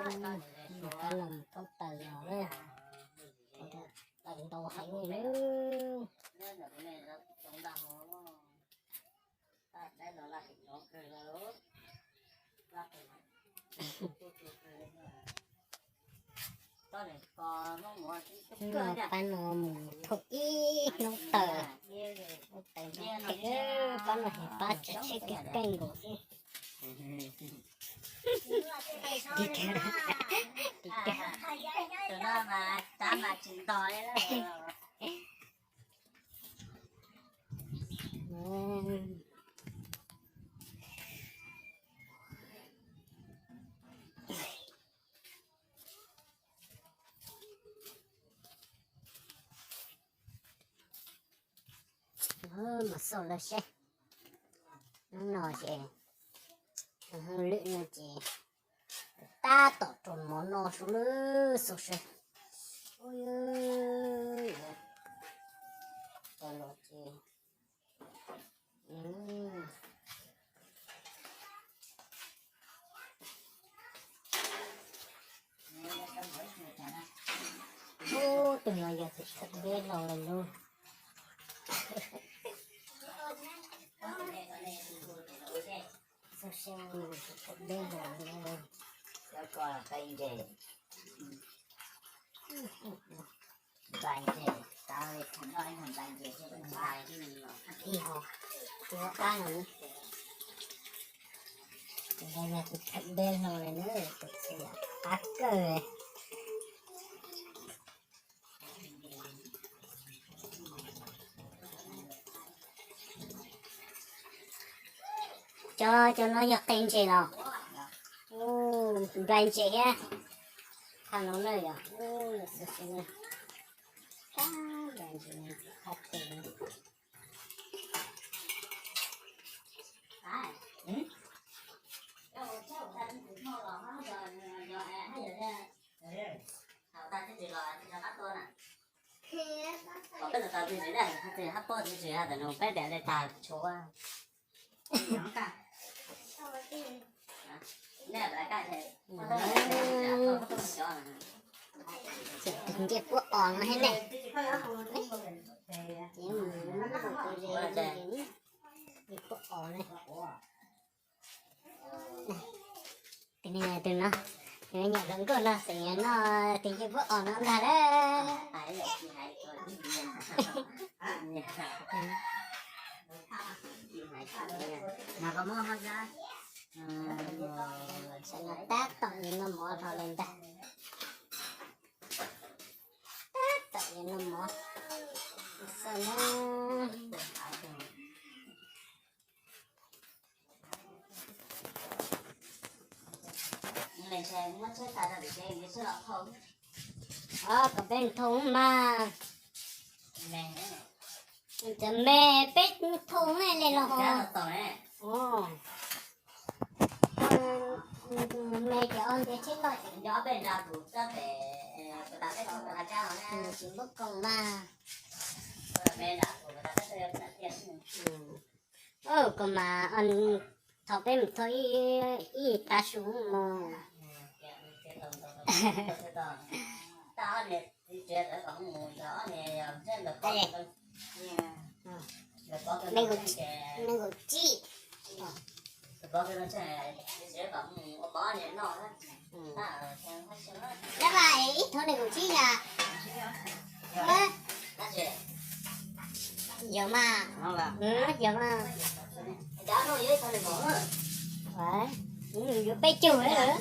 Pab los mus thauj taws los, taws ntau heev li. Pab no mus thauj ib hnub taws, hnub taws ntau heev, pab no ces pab tsav tsheb keej keej nkaus xwb. Mas xauj lawv seb, hnub no ces, lwm no ces tab tom rau mov noj sub lwb xauj seb. Ua, los ces ub, tus no yog tus thawj deb hlau lawm lauj. Xauj seb, tus thawj deb hlau lawm. Nplai ntses, nplai ntses, ib ho, ib ho qab no, tus no yog tus thawj deb hlau lawm na, tus txiv qab kawg. Cov, cov no yog qe ntses los? Nplai ntses thiab. Qhov no na yog, nplai ntses, qab ntses, qab tes. Peb tus tau twg tsis daj, hab pog twg tsis hab tas nug peb tias dej tag tshuav. Tus ncej puab os no thiab ne. Ces mus tus ncej puab os ne. Tus no, tus no, nws nyuam hluas nkauj no xeem nyob no, tus ncej puab os no ntag lawm. Tab tom yuav noj mov dhau lawm ntag. Tab tom yuav noj mov. Xauj na. Os, kom peb thoo mas. Cov me peb thoo ne li los. Os, me cov ntiav tsheb toj ces nyob peb nra kuv txoj pem, kuv tas peb thoo kuv has tsa os, tsis muaj koom mas. Ov, kuv mas thaum peb mus thauj ib, ib tav su mog. Nees nkaum tsib. Dab vaj ib thoob nees nkaum tsib na. Yog mas. Yog mas. Yuav peb caug lawm.